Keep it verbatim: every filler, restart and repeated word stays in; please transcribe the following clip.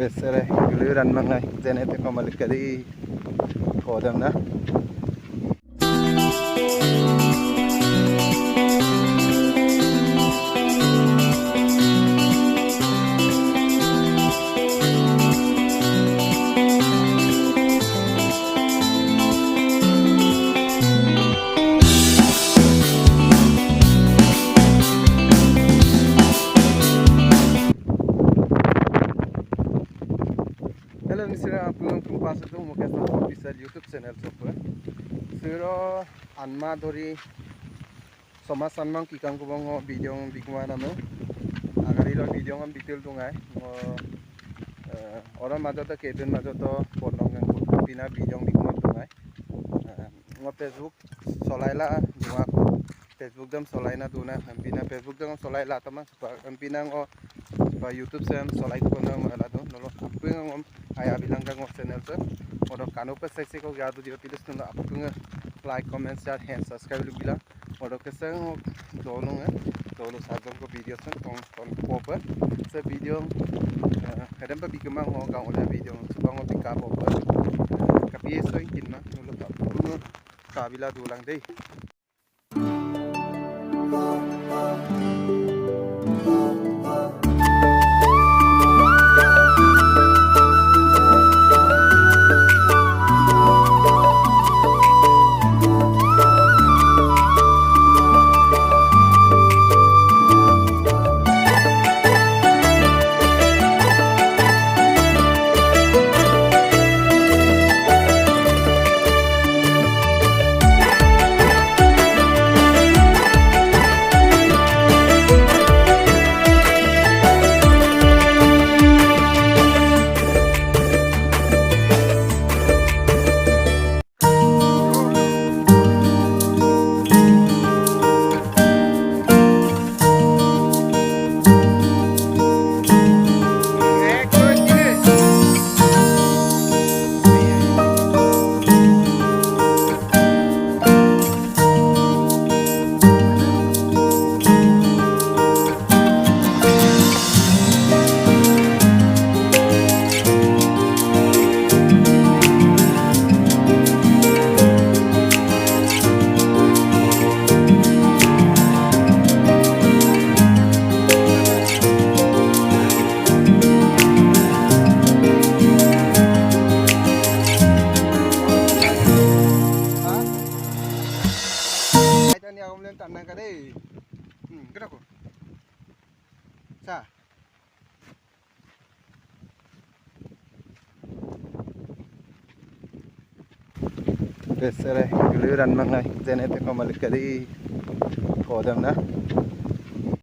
Besere gulu ran mangai, jene te komal kadi kodam na. Hello, misira apnalok krupa sa tu Mukesh Nath Official YouTube channel sopo. Siro anma dori soma sanmang kikang kubong ngo video bikma namo. Agar ilo video ngam bitil dungai. Ngo, eh, oro majoto kebin majoto pornong yang pina video bikma dungai. Eh, ngo Facebook solaila dunga ko. Facebook dam solaina duna, ampina Facebook dam solaila tama. Ba, ampina ngo, ba YouTube sem solai ko na mo ala do, nolo apung ngo aya bilang ka ngo channel se. Oro kano pe seksi ko gadu dio pilis nolo apung like, comment, share, and subscribe lu bilang. Oro kese ngo dolung, eh, dolu sajong ko video sen tong, tong pope. Se video, eh, kadam pa bikema ngo gang ola video, suba ngo bika pope. Eh, kapi eso ikin ma, nolo apung ngo kabila dulang dei. Ai, tani aku melihat tanah kade. Hmm, kenapa? Sa. Besere gulu ran mangai, jene te komal kadi kodam na.